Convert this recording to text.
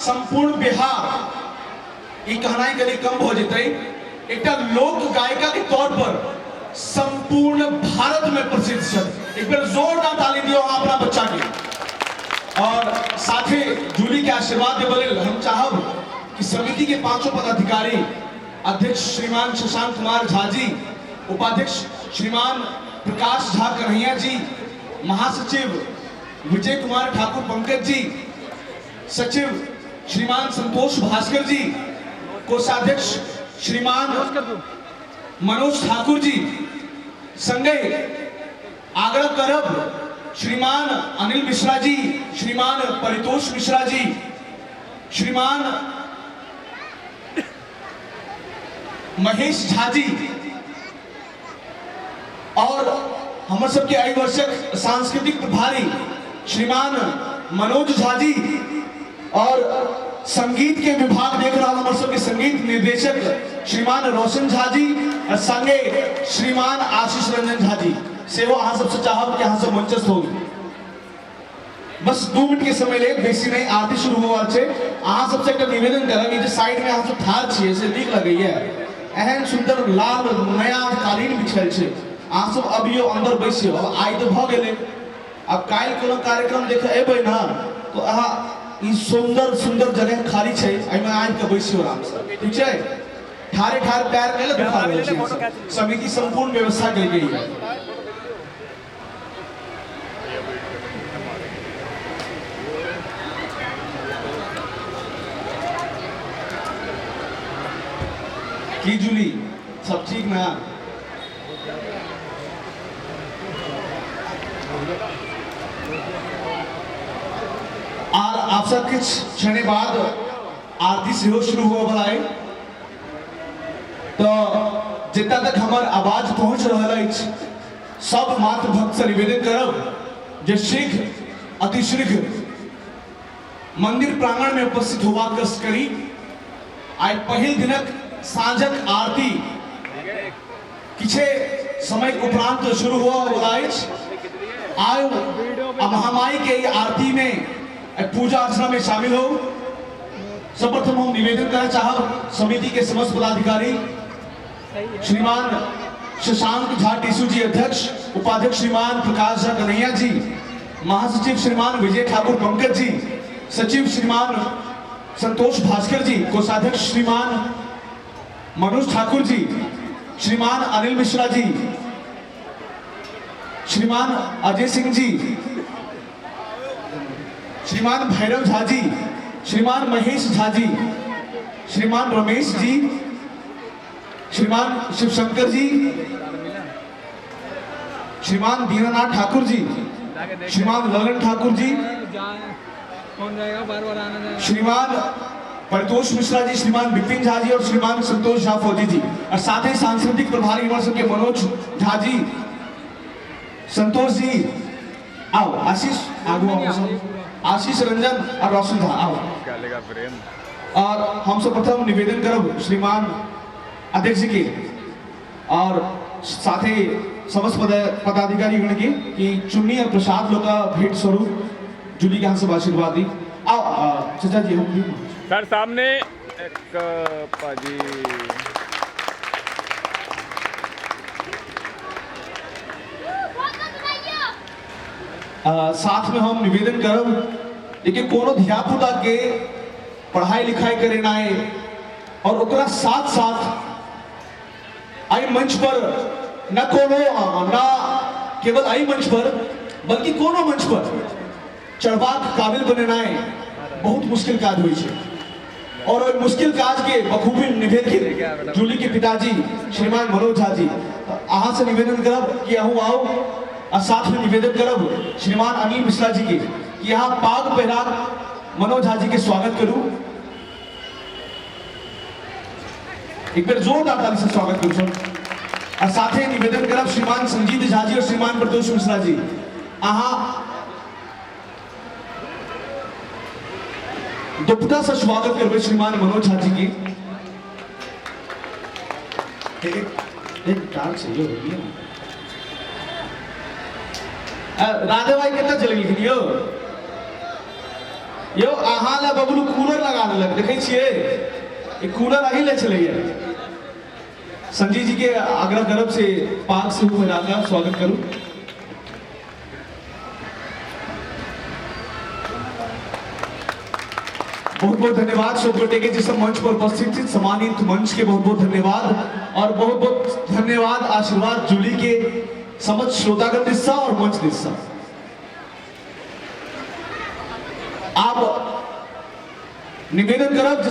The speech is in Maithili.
संपूर्ण बिहार ई कहनाइ कनि कम भऽ जेतै, एकटा लोक गायिका के तौर पर संपूर्ण भारत में प्रसिद्ध छथि। एक बेर जोरदार ताली दियौ अहाँ अपना बच्चा के। और साथे जूली के आशीर्वाद देबऽ लेल हम चाहब कि समिति के पांचों पदाधिकारी, अध्यक्ष श्रीमान शशांक कुमार झा जी, उपाध्यक्ष श्रीमान प्रकाश झा कन्हैया जी, महासचिव विजय कुमार ठाकुर पंकज जी, सचिव श्रीमान संतोष भास्कर जी, कोषाध्यक्ष श्रीमान मनोज ठाकुर जी, संगे आग्रह करब श्रीमान अनिल मिश्रा जी, श्रीमान परितोष मिश्रा जी, श्रीमान महेश झा जी और हमर सबके एहि वर्षक सांस्कृतिक प्रभारी श्रीमान मनोज झा जी और संगीत के विभाग देख रहा हमर सबके संगीत निर्देशक श्रीमान रोशन झा जी और संगे श्रीमान आशीष रंजन झा जी सेहो अहाँ सबसे चाहब कि अहाँ सब मंचस्थ हो। बस 2 मिनट के समय ले, बेसी नहीं, आरती शुरू होवा छै। अहाँ सबसे एकटा निवेदन करब, ई जे साइड में अहाँ सब ठाढ़ छियै से नीक लगैया। एहन सुंदर लाल नया कालीन बिछल छै, अहाँ सब अबियो अंदर बैसियो। अब आइ तऽ भऽ गेलै, अब काल्हि कोनो कार्यक्रम देखे एबै ना तो अहाँ ई सुंदर सुंदर जगह खाली छै, एहिमे आबि कऽ बैसियो आरामसँ, ठीक छै? ठाढ़े ठाढ़ पैर कैले दुखा रहल छै। समिति संपूर्ण व्यवस्था केलकै। की जूली सब ठीक ना? आर आप सब किछ क्षण बाद आरती सेहो शुरू हुआ वाला है, तो जितना तक हमर आवाज पहुंच रहल अछि सब मातृभक्त से निवेदन करब जे शीघ्र अतिशीघ्र मंदिर प्रांगण में उपस्थित होबाक कष्ट करी। आइ पहिल दिनक साँझक आरती किछे समय उपरांत शुरू हुआ वाला अछि। आउ आ महामाई के ई आरती में पूजा अर्चना में शामिल हो। सर्वप्रथम हम निवेदन करना चाहब समिति के समस्त पदाधिकारी श्रीमान शशांक झा टीसू जी अध्यक्ष, उपाध्यक्ष श्रीमान प्रकाश झा कन्हैया जी, महासचिव श्रीमान विजय ठाकुर पंकज जी, सचिव श्रीमान संतोष भास्कर जी, कोषाध्यक्ष श्रीमान मनोज ठाकुर जी, श्रीमान अनिल मिश्रा जी, श्रीमान अजय सिंह जी, श्रीमान भैरव झा जी, श्रीमान महेश झा जी, श्रीमान रमेश जी, श्रीमान शिवशंकर जी, श्रीमान दीनानाथ ठाकुर जी, श्रीमान ललन ठाकुर जी, श्रीमान परितोष मिश्रा जी, श्रीमान विपिन झा जी और श्रीमान संतोष झा फौजी जी और साथ ही सांस्कृतिक प्रभारी हमारे सबके मनोज झा जी, संतोष जी आओ, आशीष आगू आओ, आशीष रंजन और रोशन झा आओ। और हम सब प्रथम निवेदन करब श्रीमान अध्यक्ष जी के और साथ ही समस्त पदाधिकारी गण के कि चुन्नी और प्रसाद लोग का भेंट स्वरूप जूली के हाथ से आशीर्वाद दी। आओ, चचा जी हम भी सर सामने एक पाजी। साथ में हम निवेदन करब देखिए कोनो धियापुता के पढ़ाई लिखाई करेनाइ और ओकरा साथ साथ एहि मंच पर न कोनो न केवल एहि मंच पर बल्कि कोनो मंच पर चढ़बाक काबिल बनेनाइ बहुत मुश्किल काज होइ छै और ओहि मुश्किल काज के बखूबी निभेलखिन जूली के पिताजी श्रीमान मनोज झा जी। अहाँ से निवेदन करब कि अहूँ आउ और साथ में निवेदन करब श्रीमान अनिल मिश्रा जी के कि यहाँ पाग पहिरा मनोज झा जी के स्वागत करू। एक बेर जोरदार ताली से स्वागत करू सर। और साथ ही निवेदन करब श्रीमान संजीत झा जी और श्रीमान प्रतोष मिश्रा जी अहाँ दुपट्टा से स्वागत करबै श्रीमान मनोज झा जी की। एक एक तार चाहिए होगी ना। राधे भाई कितना चले गेलखिन यौ? यौ अहाँ लए बबलू कूलर लगा देलक, देखै छियै ई कूलर अही लए छलैया। संजीव जी के आग्रह करब से पाग सेहो पहिरा कऽ स्वागत करू। बहुत बहुत धन्यवाद सब गोटे के जे सब मंच पर उपस्थित छी, सम्मानित मंच के बहुत बहुत धन्यवाद और बहुत बहुत धन्यवाद आशीर्वाद जूली के समस्त श्रोतागण दिस और मंच दिस। आप निवेदन करब।